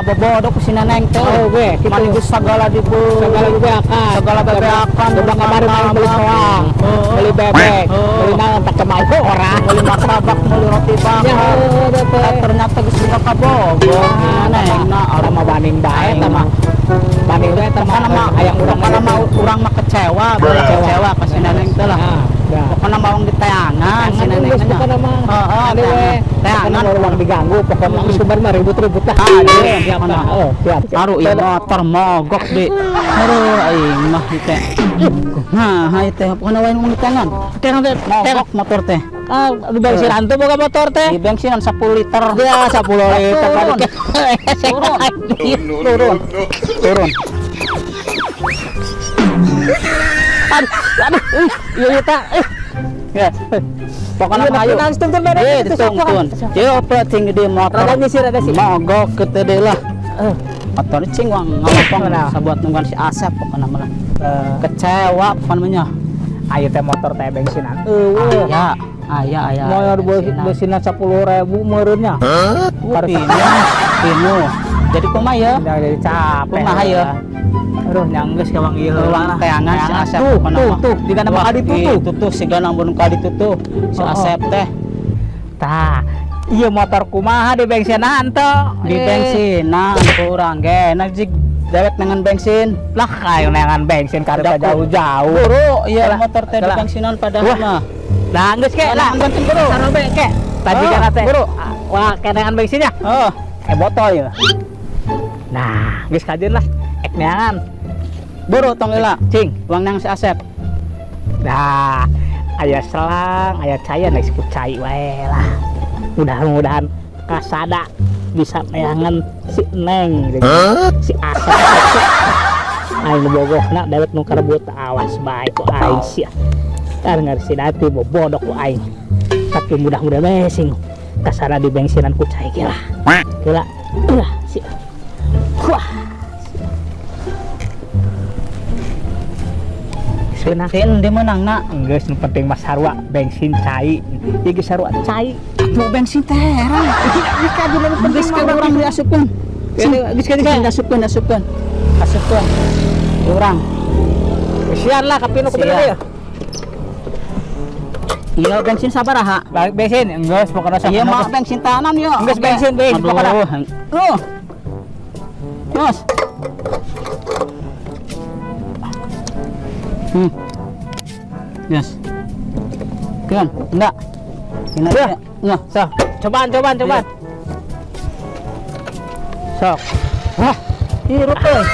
Kabobodo ku si Neneng teh. Oh, ge, kitu. Mani geus sagala dibeuli. Segala bebeakan. Segala bebeakan. Coba kemarin main beli soang, beli bebek, beli naon tak cema itu orang. Beli martabak, beli roti bakar. Ya, teh. Eh, ternyata geus buka kabogo. Neng, nah, Orang mah baning bae eta mah. Baning bae eta mah pokokna mah hayang urang pokokna mah urang mah kecewa, kecewa ka si Neneng teh lah. Nah, Pokokna mah urang diteangan si Neneng geus teh nya. pokokna mah. Heeh, Ade we. teangan. Pokokna urang diganggu, pokokna geus kubar mah ribut-ribut lah. Ah, iya, Siap pokokna. lah. Oh, siap. Aduh, ieu motor mogok di. Aduh, aing mah ieu teh. Nah, ieu teh pokokna wae ngomong diteangan. Teangan teh. Mogok motor teh. Ah, di bensinan tuh boga motor teh. Di bensinan 10 liter. Ya, 10 liter. Turun. Turun. Turun. Turun. Aduh, aduh, ih, iya iya tak. Eh, Ya. Pokoknya mah ayo. Langsung tuntun beres Eh, itu, sok, dituntun. sok. Yo, penting di motor. Rada nyisir, rada sih. Mogok ke teh lah. Eh, Motor cing wang ngalopong Nah. sabuat nungguan si Asep pokoknya mah lah. Eh, Kecewa pokoknya mah. Ayo teh motor teh bensinan. Eueuh. Aya, aya, aya. Motor bensinan 10.000 meureunnya. Harus pinu. Jadi kumaha ya? Udah jadi capek. Kumaha ya? Aduh, nyanggeus ka bang ieu. Ulang teangan si Asep Tuh, pokokna tuh, mah. tuh, jika nama Wah, kali tuh. Itu tuh siga namun kali tuh si Oh, oh. Asep teh Tah, iya motor kumaha di bensinan tuh. di bensinan kurang ge. Nah jig dewek dengan bensin. Lah kayu neangan bensin karep jauh-jauh. Buru, iya Lah, motor teh di lah. bensinan padahal Wah. mah. Nah, geus ke lah. Neangan bensin buru. Sarobe ke. Tadi Oh, kan teh. buru. Wah, keneangan bensinnya. Oh, Eh botol ya. Nah, geus kajeun lah. Ek neangan. Buru tong heula. Cing. Uang nang si Asep. Nah, aya selang, aya cai, naik ku cai wae lah. Mudah-mudahan kasada bisa neangan si Neng gitu. Si Asep. Aing bogohna dewek nu karebut awas bae ku aing sia. Tar ngarsi dati bobodok ku aing. Tapi mudah-mudahan we sing kasada di bensinan ku cai ge lah. Gila. Ulah si. Wah. Senang. Sin di menang nak. Geus nu penting mah sarua bensin cai. Ieu geus sarua cai. Atuh bensin teh heran. Geus kajeun nu penting Geus ka urang diasupkeun. Geus kajeun. Sing asupkeun, asupkeun. Asupkeun. Urang. Kesian lah kapinu ku bener Sian. ya. Iya bensin sabaraha? Balik bensin geus pokona sok. Iya mah bensin tanam yo. Geus bensin, bensin, pokona. Tuh. Terus. Yes. Kan, enggak. Ini Ya. Nah, Sok, cobaan cobaan cobaan. Sok. Wah, hirup euy.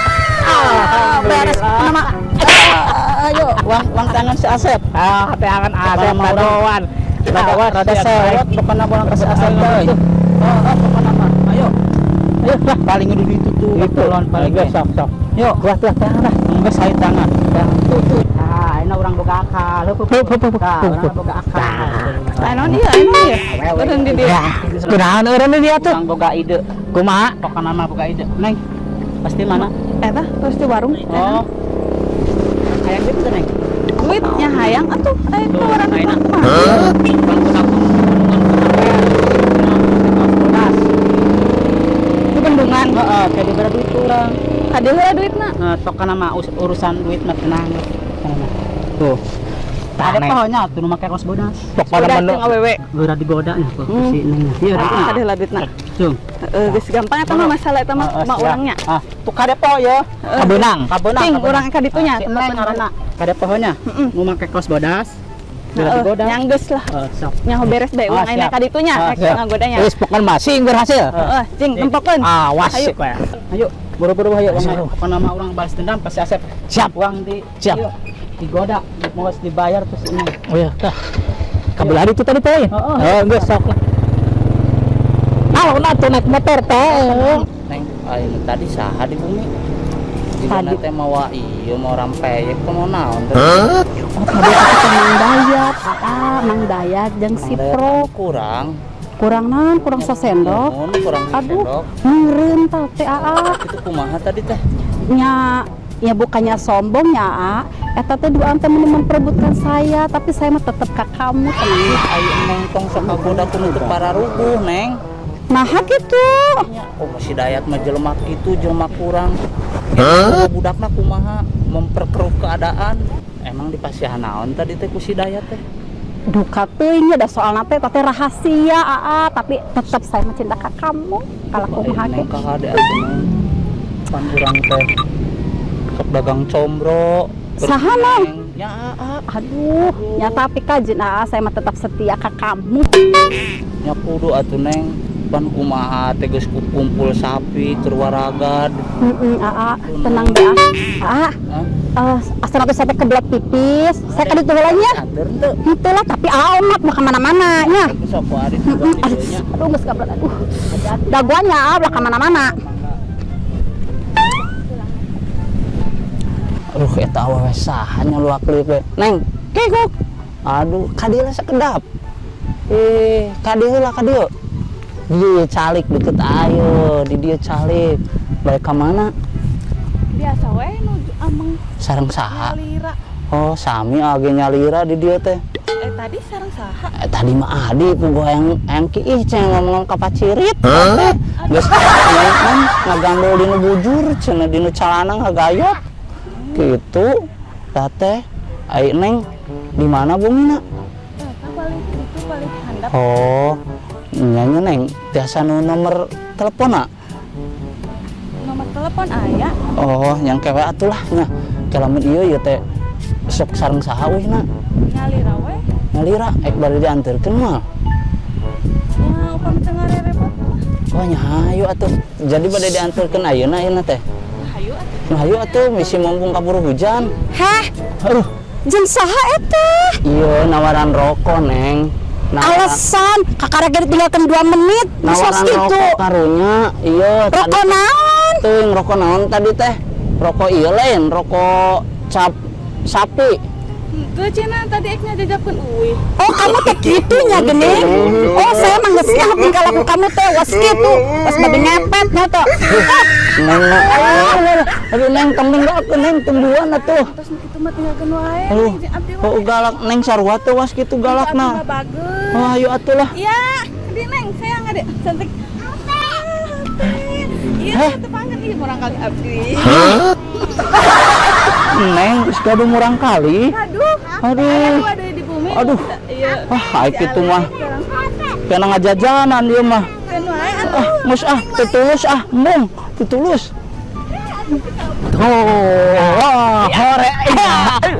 Ah, beres nama. Ah, ayo, uang uang tangan si Asep. Ah, teangan Asep Pokona mah urang- kadoan. Rada rada sewot pokona bolang ka si Asep euy. Oh, oh, pokona mah. Ayo. Ayo lah paling udah itu tuh. Itu lawan paling geus sok sok. Yuk, Wah, tuh teangan lah. enggak saya tangan. Tuh, tuh. Ah, ini orang boga akal. Hup, hup, Hup, hup, hup, Tah, hup, orang hup. boga akal. Aya naon ieu, aya naon ieu? Eureun di dieu. Kunaon eureun di dia tuh? Orang boga ide. Kumaha? Pokona mah boga ide. Neng, pasti mana? Eta terus di warung. Oh. Hayang duit teh, Neng. Duitnya hayang atuh aya tawaran Ayeuna. kumaha? Di bendungan. Heeh, kayak diberi duit urang. Kade heula duitna. Nah, pokona mah urusan duit mah tenang. Tenang. Tuh. Ada Neng. pohonnya tuh nu make kaos bodas. Pokona Udah menu jeung awewe. Geura digoda nya tuh si Neng. Iya, Ah, kade heula duitna. Cung. Heeh, geus gampang eta mah masalah eta mah Heeh, mah siap. urangnya. Ah, tuh kade po ya. kabeunang. Kabeunang. Cing, urang ka ditunya. Si Neng ngaranna. Kade pohonya. Heeh. Nu make kaos bodas. Geura Heeh, digoda. nyang geus lah. Heeh, sok. Nyaho beres bae Ah, urang ayeuna siap. ka ditunya Ah, rek siap. ngagodanya. Geus pokona mah sing berhasil. Heeh, cing tempokeun. Awas Ayo. sih kowe. Ayo, buru-buru ayo. Ayo. Pokona mah urang balas dendam pasti Asep. Siap. Uang di Siap. Iya, digoda, mau dibayar terus ini. Oh iya, tah. Kabelah itu tadi poin. Heeh. Oh, geus sok lah. Ah, tuh naik motor teh. Neng, ayo tadi saha di bumi? Jika teh mawa ieu mau rampeyek kuno naon teh. Oh, tadi aku Mang Dayat, ah, Mang Dayat jeung si Pro. Kurang. Kurang naon, kurang sasendok. Mun kurang Aduh, sendok. meureun tah teh aa. Itu kumaha tadi teh? Nya ya bukannya sombong ya aa. Eta teh duaan teh meni memperebutkan saya, tapi saya mah tetep ka kamu tenang. Ayo neng tong sok kagoda ku nu teu pararuguh neng. Nah gitu. Nya, oh si Dayat mah jelema kitu, jelema kurang. Hah? Budakna kumaha memperkeruh keadaan. Emang dipasihan naon tadi teh ku si Dayat teh? Duka teuing da soalna teh teh rahasia aa, tapi tetap saya mencinta ka kamu. Kalau kumaha ge. Neng kahade atuh, Neng. Pan urang teh sok dagang combro. Saha, Neng? Ya, aa. Aduh, ya tapi kajen aa, saya mah tetap setia ke kamu. Nya kudu atuh, Neng. Pan kumaha teh geus kumpul sapi keur waragad. Heeh, aa, tenang deh ah. Aa, Hah? Asal aku sampai kebelet pipis, saya ka ditu heula nya. Anter teu? Henteu lah, tapi aa omat mau kemana-mana nya. Sok ku ari Heeh, di aduh, dieu nya. Aduh geus kebelet, aduh. Dagoannya aa ulah kemana-mana. Aduh, eta awewe saha nya luak liuk we. Neng, kekok. Aduh, ka dieu lah sakedap. Eh, ka dieu lah, ka dieu. Di dieu calik deket ayo, di dieu calik. Balik ka mana? Biasa we nuju ameng. Sareng saha? Nyalira. Oh, sami age nyalira di dieu teh. Eh, tadi sareng saha? Eh, tadi mah adi puguh hayang hayang kiih cenah ngomong ka pacirit. Hah? Geus kan ngagandol dinu bujur cenah dinu calana ngagayot. Gitu. Tah teh, ai Neng di mana bumina? Eta paling itu paling handap. Oh, nya Neng, tiasa nu nomor telepon? Nomor telepon aya. Oh, yang kewe atuh lah nya. Kalamun ieu ieu teh sok sareng saha wihna? Nyalira we. Nyalira, ek bade dianterkeun moal? Nya upami teu ngarerepot mah. Oh, nya hayu atuh. Jadi bade dianterkeun ayeuna ayeuna teh? Hayu atuh. Nah, hayu atuh misi mumpung kaburu hujan. Heh, Aduh, jeung saha eta? iya nawaran rokok, Neng. Nawaran, Alasan kakara ge ditinggalkeun 2 menit, bisa nawaran gitu. rokok karunya. Iya, tadi Rokok naon? teuing rokok naon tadi teh? Rokok ieu lain, rokok cap sapi. Henteu cenah tadi ek ngajajabkeun uih. Oh, kamu teh kitu nya geuning. Oh, saya mah geus nyaho tingkah laku kamu teh was kitu. Was babi ngepet nya teh. Neng, aduh, aduh Neng, tembing galak Neng, tungguan atuh. Terus kitu mah tinggalkeun wae. Aduh, Neng, abdi oh galak Neng sarua teh was kitu galakna. Abdi mah bagus. Oh, ayo atuh lah. Iya, di Neng, sayang adek cantik. Iya, Hah? tepangan ieu murang kali abdi. Neng, geus gaduh murang kali. Aduh. Aduh. Aduh, aduh di bumi. Aduh. Iya. Wah, ai kitu mah. Kena ngajajanan dia mah. Keun wae atuh. Ah, mus ah, tetulus ah, mung, tetulus. Tuh, wah, hore.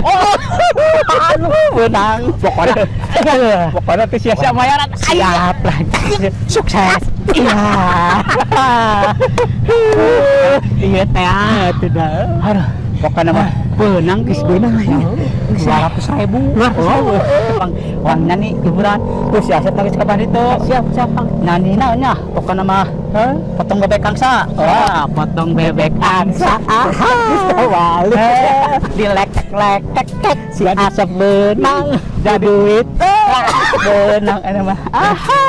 Oh, aduh, menang. Pokoknya pokoknya teh sia-sia mayaran. Siap lah. Sukses. Iya. Iya teh tidak. Aduh, pokoknya mah beunang geus beunang 200.000. 200.000. Pang uang nani hiburan. Terus si Asep lagi kapan itu? Siap, siap, Pang. Nani naonnya? Pokoknya mah potong bebek angsa. Wah, potong bebek angsa. Aha. Dilekek-lekek si Asep beunang. Jadi duit beunang ini mah. Aha.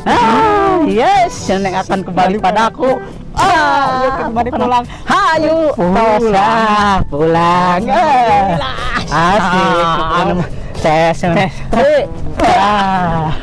Ah, yes, Neng akan kembali padaku. Ah, yuk kembali pulang. Hayu, tos ah, pulang. Asik, pokoknya mah. Tes, tes. Ah.